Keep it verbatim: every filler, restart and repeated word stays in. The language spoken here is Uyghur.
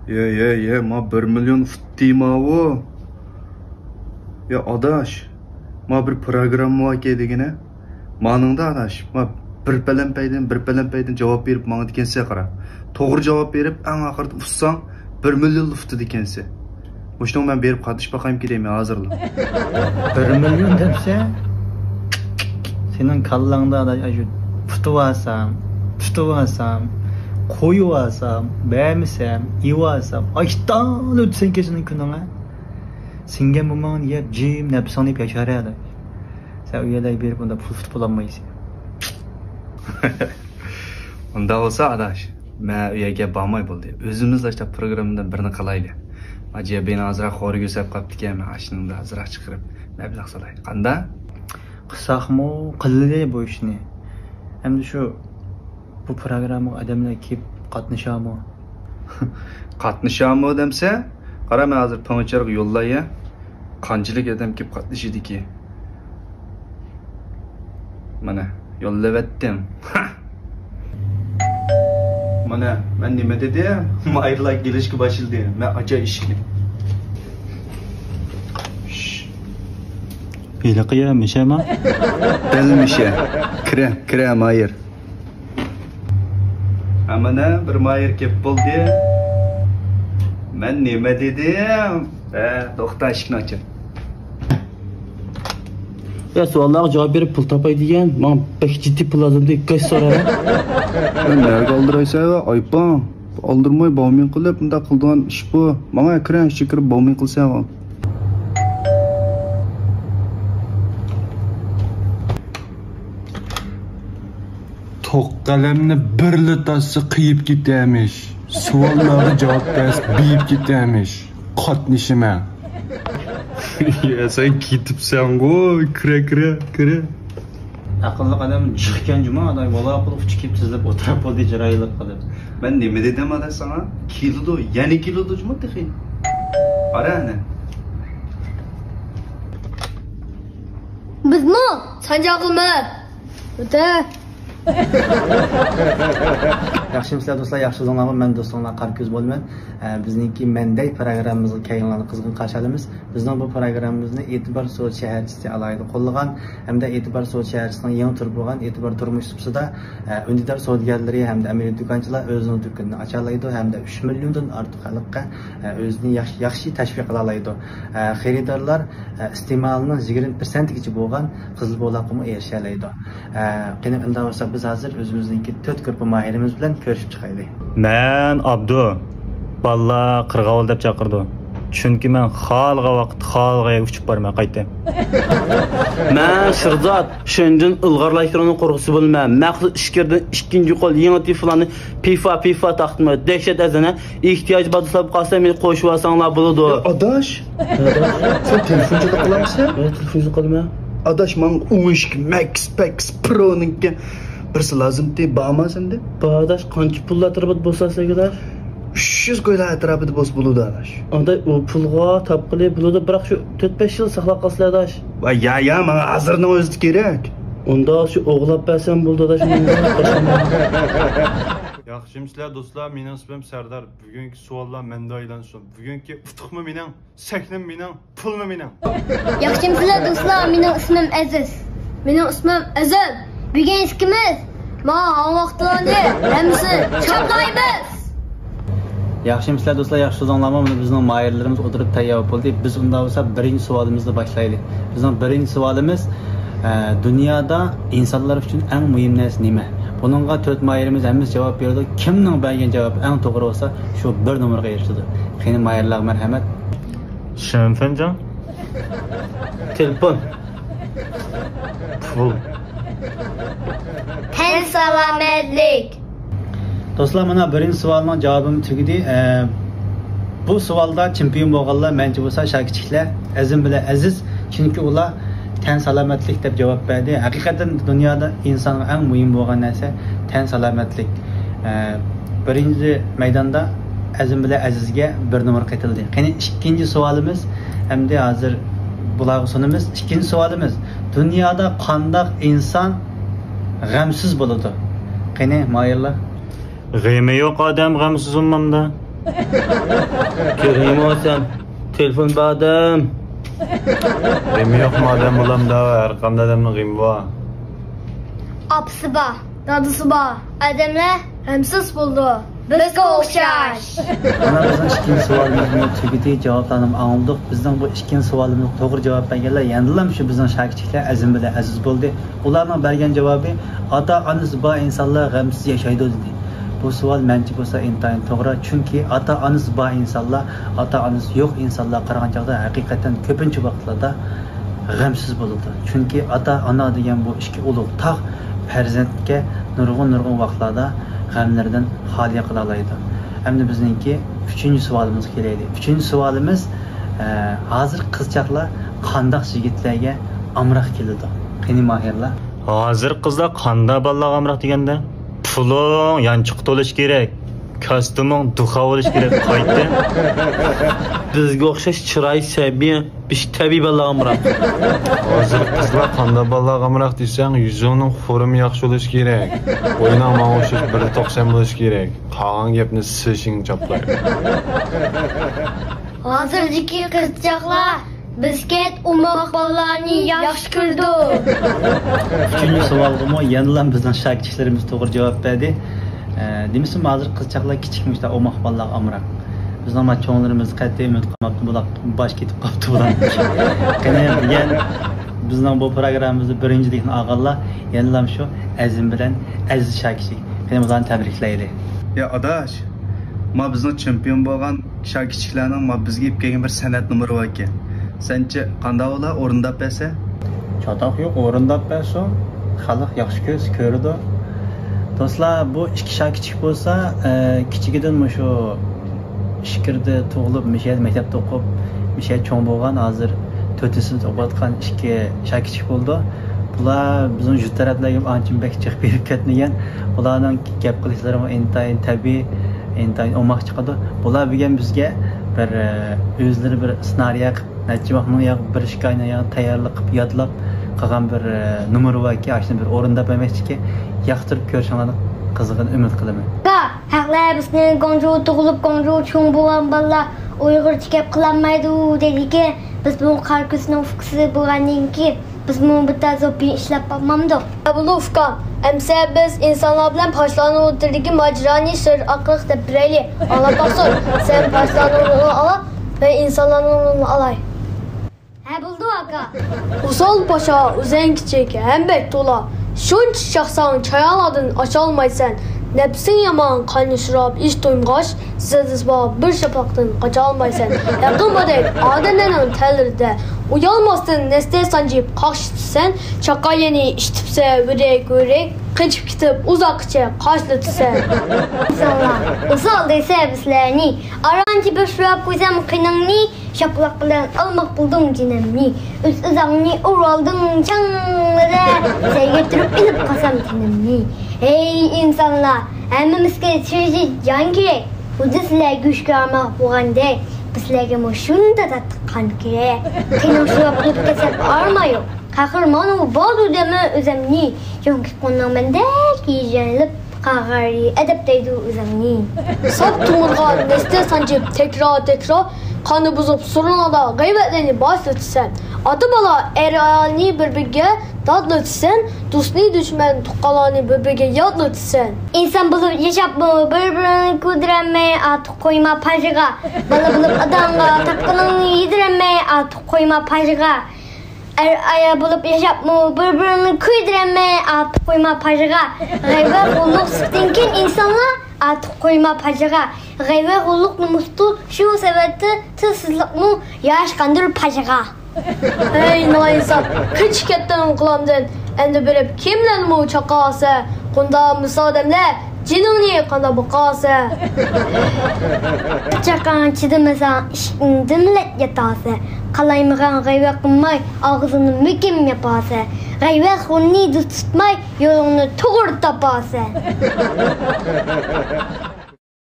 يە، يە، يە، ما بىر مىليون فۇت دېماۋۇ. يا ئاداش، ما بىر پروگرامما باركەن دېگىنە. مانىڭدا ئاداش، ما بىر پەلەمپەيدىن، بىر پەلەمپەيدىن جاۋاب بېرىپ ماڭىدىكەنسەن قارا. توغرا جاۋاب بېرىپ، ئەڭ ئاخىرىدا ئۇتساڭ، بىر مىليونلا ئۇتىدىكەنسەن. مۇشۇنىڭغا مەن بېرىپ قاتنىشىپ باقايمىكىن دەيمەن ھازىرلا. بىر مىليون دەپسەن؟ سېنىڭ كاللاڭدا ئاداش، ئاشۇ پۇتۇۋالسام، تۇتۇۋالسام، قويۇۋالسام، بەرمىسەم، ئېۋالسام، ئاشتان ئۆتىسەن كېچىنىڭ كۈنۈڭە. سىڭگەن موماڭنى يەپ، جىم نەپسىڭنى يەپ ياشار ئاداش. سەن ئۇ يەرلەرگە بېرىپ ئۇنداق پۇل تۇتۇپ بولالمايسەن. ئۇنداق بولسا ئاداش، مەن ئۇ يەرگە بارماي بولدى. ئۆزىمىزلا شۇنداق پروگراممىدىن بىرنى قىلايلى. ئاجىيە بىنا ئازراق خورىگە سەپ قاپتىكەن، مەن ئاشۇنىڭدا ئازراق چىقىرىپ مەبلەغ سالاي. قانداق؟ قىلساقمۇ قىلىلى بۇ ئىشنى. ئەمدى شۇ بۇ پروگراممىغا ئادەملەر كېلىپ قاتنىشامۇ؟ قاتنىشامۇ دەمسە؟ قارا، مەن ھازىر پىڭچىرغا يوللاي يا. قانچىلىك ئادەم كېلىپ قاتنىشىدىكى؟ مانا، يوللىۋەتتىم. ھا! مانا، مەن نېمە دېدىم؟ مايىرلار كېلىشكە باشلىدى. مەن ئاچاي ئىشىكنى. شش. ھېلىقى يا مىشەما؟ دەل مىشە. كىرە، كىرە، مايىر. ئەمىنە، بىر مايىر كېلىپ بولدى. مەن نېمە دېدىم؟ ھە، توختا، ئىشىكنى ئاچاي. يا، سوئاللارغا جاۋاب بېرىپ پۇل تاپاي دېگەن، ماڭا بەك جىددىي پۇل لازىم دېگەن، كاش سورا. مەن نەگە ئالدىرايسەن، ئايپاڭ؟ ئالدىرىماي باۋمىن قىلىپ، مۇنداق قىلىدىغان ئىش بۇ. ماڭا كىرە، ئىچىگە كىرىپ باۋمىن قىلسەن. توق قەلەمنى بىرلا تارتسا قېيىپ كېتەرمىش. سوئاللارغا جاۋاب بەرسە بېيىپ كېتەرمىش. قاتنىشىمەن. يا، سەن كېتىپسەنغۇ. كىرە، كىرە، كىرە. ئەقىللىق ئادەم جىقكەن جۇما، ئاداي، بالا قىلىپ ئۇچۇپ كېلىپ تىزىلىپ ئولتۇرۇپ بولدى چىرايلىق قىلىپ. مەن نېمە دېدىم ئاداش ساڭا؟ كېلىدۇ، يەنە كېلىدۇ جۇما تېخى. قارا ئەنە. بىزمۇ سانجاقلىمىز. ئۆتە. ياخشىمۇسىلەر دوستلار، ياخشى تۇردۇڭلارمۇ؟ مەن دوستۇڭلار قارا كۆز بولىمەن. ئە، بىزنىڭكى مەندەي پروگراممىمىزغا كەلگەنلەرنى قىزغىن قارشى ئالىمىز. بىزنىڭ بۇ پروگراممىمىزنى ئېتىبار سودا شەھەرچىسى ئالاھىدە قوللىغان ھەمدە ئېتىبار سودا شەھەرچىسىنىڭ يېڭى تۈرى بولغان ئېتىبار تۇرمۇش سۇپىسىدا، ئە، ئۈندىدار سودىگەرلىرى ھەمدە ئەمەلىي دۇكانچىلار ئۆزىنىڭ دۇكىنىنى ئاچالايدۇ ھەمدە ئۈچ مىليوندىن ئارتۇق خەلققە، ئە، ئۆزىنى ياخشى، ياخشى تەشۋىق قىلالايدۇ. ئە، خېرىدارلار، ئە، ئىستېمالىنىڭ يىگىرمە پىرسەنتىگىچە بولغان قىزىل بولاققىمۇ ئېرىشەلەيدۇ. ئە، قېنى، ئۇنداق بولسا بىز ھازىر ئۆزىمىزنىڭكى تۆت گۇرۇپپا ماھىرىمىز بىلەن كۆرۈشۈپ چىقايلى. مەن ئابدۇ. بالىلار قىرغاۋۇل دەپ چاقىرىدۇ. چۈنكى مەن خالىغان ۋاقىت خالىغان يەرگە ئۇچۇپ بارىمەن، قايتىمەن. مەن شىرزات، شېنجېن ئىلغار لاشكىرىنىڭ قورغۇسى بولىمەن. مەخسۇس ئىچكىرىدىن ئىككىنچى قول يېڭى تېلېفونلارنى پىفا، پىفا تاقتىمەن. دەھشەت ئەزەنە. ئېھتىياجى بار دۇسلاپ قالسا، مېنى قوشۇۋالساڭلار بولىدۇ. يا ئاداش، سەن تېلېفونچىلىق قىلامسەن؟ مەن تېلېفونچىلىق قىلىمەن. ئاداش، ماڭا ئون ئىككى مەكس پەكس پرونىڭكى بىرسى لازىمتى، بارما سەندە؟ بار ئاداش، قانچە پۇل ئەتراپىدا بولسا سەگىداش؟ ئۈچ يۈز كويلار ئەتراپىدا بولسا بولىدۇ ئاداش. ئاداي، ئۇ پۇلغا تاپقىلى بولىدۇ، بىراق شۇ تۆت بەش يىل ساقلاپ قالسىلا ئاداش. ۋاي، يا، يا، ماڭا ھازىرنىڭ ئۆزىدە كېرەك. ئۇنداق شۇ ئوغلاپ بەرسەم بولىدۇ ئاداش، مەن. ياخشىمۇسىلەر دوستلار، مېنىڭ ئىسمىم سەردار. بۈگۈنكى سوئاللار مەندە ئايلانسۇن. بۈگۈنكى ئۇتۇقمۇ مېنىڭ، سەھنىمۇ مېنىڭ، پۇلمۇ مېنىڭ. ياخشىمۇسىلەر دوستلار، مېنىڭ ئىسمىم ئەزىز. مېنىڭ ئىسمىم ئەزىز. بۈگۈن ئىككىمىز ماڭا ھاڭ ۋاقىتلارنى ھەممىسىنى چاپلايمىز. ياخشىمۇسىلەر دوستلار، ياخشى تۇردۇڭلارمۇ؟ مانا بىزنىڭ ماھىرلىرىمىز ئولتۇرۇپ تەييار بولۇپ بولدى. بىز ئۇنداق بولسا بىرىنچى سوئالىمىزنى باشلايلى. بىزنىڭ بىرىنچى سوئالىمىز، ئە، دۇنيادا ئىنسانلار ئۈچۈن ئەڭ مۇھىم نەرسە نېمە؟ بۇنىڭغا تۆت ماھىرىمىز ھەممىسى جاۋاب بېرىدۇ. كىمنىڭ بەرگەن جاۋابى ئەڭ توغرا بولسا، شۇ بىر نومۇرغا ئېرىشىدۇ. قېنى، ماھىرلارغا مەرھەمەت. شېنفېنجاڭ. تېلېفون. پۇل. تەن سالامەتلىك. دوستلار، مانا بىرىنچى سوئالنىڭ جاۋابىمۇ تۈگىدى. ئە، بۇ سوئالدا چېمپىيون بولغانلار مەنچە بولسا شاكىچىكلەر، ئەزىم بىلەن ئەزىز، چۈنكى ئۇلار تەن سالامەتلىك دەپ جاۋاب بەردى. ھەقىقەتەن دۇنيادا ئىنسانغا ئەڭ مۇھىم بولغان نەرسە تەن سالامەتلىك. ئە، بىرىنچى مەيداندا ئەزىم بىلەن ئەزىزگە بىر نومۇر قېتىلدى. قېنى، ئىككىنچى سوئالىمىز، ئەمدى ھازىر بۇلارغا سۇنىمىز. ئىككىنچى سوئالىمىز، دۇنيادا قانداق ئىنسان غەمسىز بولىدۇ؟ قېنى، ماھىرلار. غېمى يوق ئادەم غەمسىز ئۇممامدا. كۆرەيمۇ سەن تېلېفون بار ئادەم؟ غېمى يوق ئادەم بولامدا، ھەر قانداق ئادەمنىڭ غېمى بار. ئاپىسى بار، دادىسى بار ئادەملەر غەمسىز بولىدۇ. بىزگە ئوخشاش. مانا بىزنىڭ ئىككىنچى سوئالىمىزمۇ تۈگىدى، جاۋابلارنىمۇ ئاڭلىدۇق. بىزنىڭ بۇ ئىككىنچى سوئالىمىزغا توغرا جاۋاب بەرگەنلەر يەنىلام شۇ بىزنىڭ شاكىچىكلەر ئەزىم بىلەن ئەزىز بولدى. ئۇلارنىڭ بەرگەن جاۋابى، ئاتا-ئانىسى بار ئىنسانلار غەمسىز ياشايدۇ، دېدى. بۇ سوئال مەنچە بولسا ئىنتايىن توغرا، چۈنكى ئاتا-ئانىسى بار ئىنسانلار ئاتا-ئانىسى يوق ئىنسانلارغا قارىغان چاغدا ھەقىقەتەن كۆپىنچە ۋاقىتلاردا غەمسىز بولىدۇ. چۈنكى ئاتا-ئانا دېگەن بۇ ئىككى ئۇلۇغ تاغ پەرزەنتكە نۇرغۇن-نۇرغۇن ۋاقىتلاردا غەملىرىدىن خالىي قىلالايدۇ. ئەمدى بىزنىڭكى ئۈچىنچى سوئالىمىزغا كېلەيلى. ئۈچىنچى سوئالىمىز، ئە، ھازىر قىزچاقلار قانداق يىگىتلەرگە ئامراق كېلىدۇ؟ قېنى ماھىرلار؟ ھازىر قىزلار قانداق بالىلارغا ئامراق دېگەندە، پۇلۇڭ يانچۇقتا بولۇشى كېرەك، كاستيۇمۇڭ دۇخا بولۇشى كېرەك، قايتى. بىزگە ئوخشاش چىراي سەبىي، بېشى تەبىئىي بالىلارغا ئامراق. ھازىر قىزلار قانداق بالىلارغا ئامراق دېسەڭ، يۈزۈڭنىڭ خورۇمى ياخشى بولۇشى كېرەك، بوينۇڭ ماڭا ئوخشاش بىر توقسان بولۇشى كېرەك، قالغان گەپنى سىشىڭ چاپلاي. ھازىردىكى قىزچاقلار بىسكىت، ئوماق بالىلارنى ياخشى كۆرىدۇ. ئۈچىنچى سوئالغىمۇ يەنىلا بىزنىڭ شاكىچىكلىرىمىز توغرا جاۋاب بەردى. ئە، دېمىسىمۇ ھازىر قىزچاقلار كىچىكمۇ شۇنداق ئوماق بالىلارغا ئامراق. بىزنىڭ ما چوڭلىرىمىز قەتئىي ئۈمىد قىلماپتۇ، بۇلار باش كېتىپ قاپتۇ بۇلار. قېنى دېگەن بىزنىڭ بۇ پروگراممىمىزدا بىرىنچى دېگەن ئالغانلار يەنىلا شۇ ئەزىم بىلەن ئەزىز شاكىچىك. قېنى بۇلارنى تەبرىكلەيلى. يا ئاداش، ما بىزنىڭ چېمپىيون بولغان شاكىچىكلەرنىڭ ما بىزگە ئېلىپ كەلگەن بىر سەنئەت نومۇرى باركەن. سەنچە قانداق بولا ئورۇنداپ بەرسە؟ چاتاق يوق، ئورۇنداپ بەرسۇن. خەلق ياخشى كۆرسە كۆرىدۇ. دوستلار، بۇ ئىككى شاكىچىك بولسا، ئە، كىچىكىدىن مۇشۇ ئىچكىرىدە تۇغۇلۇپ، مۇشۇ يەردە مەكتەپتە ئوقۇپ، مۇشۇ يەردە چوڭ بولغان، ھازىر تۆتىنچى سىنىپتا ئوقۇۋاتقان ئىككى شاكىچىك بولىدۇ. بۇلار بىزنىڭ يۇرت تەرەپلەرگە ئانچە بەك جىق بېرىپ كەتمىگەن. بۇلارنىڭ گەپ قىلىشلىرىمۇ ئىنتايىن تەبىئىي، ئىنتايىن ئوماق چىقىدۇ. بۇلار بۈگۈن بىزگە بىر، ئە، ئۆزلىرى بىر سېنارىيە قىلىپ، نەچچە ۋاقىتنىڭ يا بىر ئىككى ئاينىڭ يا تەييارلىق قىلىپ، يادلاپ قىلغان بىر، ئە، نومۇر باركەن، ئاشۇنى بىر ئورۇنداپ بەرمەكچىكەن. ياقتۇرۇپ كۆرۈشۈڭلارنى قىزغىن ئۈمىد قىلىمەن. ھەقلەر بىزنى گۇاڭجۇ تۇغۇلۇپ، گۇاڭجۇ چوڭ بولغان بالىلار ئۇيغۇرچە گەپ قىلالمايدۇ دەيدىكەن. بىز بۇ قارا كۆزنىڭ ئۇكىسى بولغاندىن كېيىن، بىزمۇ بىر تال زوپىيىن ئىشلەپ باقمامدۇق؟ بولۇ ئۇكام، ئەمسە بىز ئىنسانلار بىلەن پاشىلارنىڭ ئوتتۇرىدىكى ماجىرانى شېئىر ئارقىلىق دەپ بېرەيلى. ئاڭلاپ باقسۇن، سەن پاشىلارنىڭ رولىنى ئالا، مەن ئىنسانلارنىڭ رولىنى ئالاي. ھە، بولدى ئاكا. ھۇسەل پاشا ئۆزەڭ كىچىك ھەم بەك تولا. شۇنچە چاقساڭ چايانلاردىن ئاچالمايسەن. نەپسىڭ يامان قان يوشۇراپ ئىش تويمىغاچ، زىلدىز بار بىر شاپاقتىن قاچالمايسەن. ياقىنمىدەك ئادەملەرنىڭ تەنلىرىدە ئۇيالماستىن نەستە سانجىپ قاقشىتىسەن. چاقا يەنى ئىشتىپسە ۋىرەك ۋىرەك، قېچىپ كېتىپ ئۇزاققىچە قاچىلىتىسەن. ئىنسانلار، ھۇسەل دەيسە بىزلەرنى، ئارانچە بىر سوراپ قويسام قېنىڭنى، شاپىلاق بىلەن ئالماق بولدۇم جېنىمنى. ئۆز-ئۆزۈڭنى ئۇرۇۋالدىڭ چاڭلىرى، سەيگە تۇرۇپ ئېلىپ قالسام تېنىمنى. ھەي ئىنسانلار، ھەممىمىزگە تىرىشىش جان كېرەك. خۇددى سىلەر گۆشكە ئامراق بولغاندەك، بىزلەرگىمۇ شۇنداق تاتلىق قان كېرەك. قېنىڭ سوراپ قىلىپ كەتسەم ئارمايۇ. قەھرىمانۇ بولدى دەيمەن ئۆزۈمنى. چۈنكى قولۇڭ مەندەك يېيىلىپ قاغارى ئەدەپ دەيدۇ ئۆزۈڭنى. ساپ تومۇرغا نەستە سانجىپ تەكرار-تەكرار، قاننى بۇزۇپ سورۇنلاردا غەيۋەتلەرنى باشلىتىسەن. ئاتا-بالا ئەر-ئايالنى بىر-بىرىگە داتلىتىسەن، دوستنى دۈشمەن، تۇغقانلارنى بىر-بىرىگە ياتلىتىسەن. ئىنسان بولۇپ ياشاپمۇ بىر-بىرىنى كۆيدۈرەلمەي، ئارتۇق قويما پاجىغا. بالا بولۇپ ئاتاڭغا تاپقىنىڭنى يېدۈرەلمەي، ئارتۇق قويما پاجىغا. ئەر-ئايال بولۇپ ياشاپمۇ بىر-بىرىنى كۆيدۈرەلمەي، ئارتۇق قويما پاجىغا. غەيۋەت، غۇللۇق سۈپىتىدىن كېيىن ئىنسانلار، ئارتۇق قويما پاجىغا. غەيۋەت، غۇللۇق، نومۇستۇ شۇ سەۋەبتىن تىلسىزلىقمۇ ياراشقاندۇر پاجىغا. ھەي نائىنساپ، قېچىپ كەتتىڭ قولۇمدىن، ئەمدى بېرىپ كىملەرنىمۇ چاقاسە؟ قۇنداق مىسال ئادەملەر جېنىڭنى قانداق باقاسە؟ چاقاڭ چىدىمىسا ئىشىكنى دۈملەپ ياتاسە. قالايمىقان غەيۋەت قىلماي ئاغزىڭنى مۇقىم ياپاسە. غەيۋەت خورنى دۇز تۇتماي يولۇڭنى توغرا تاپاسە.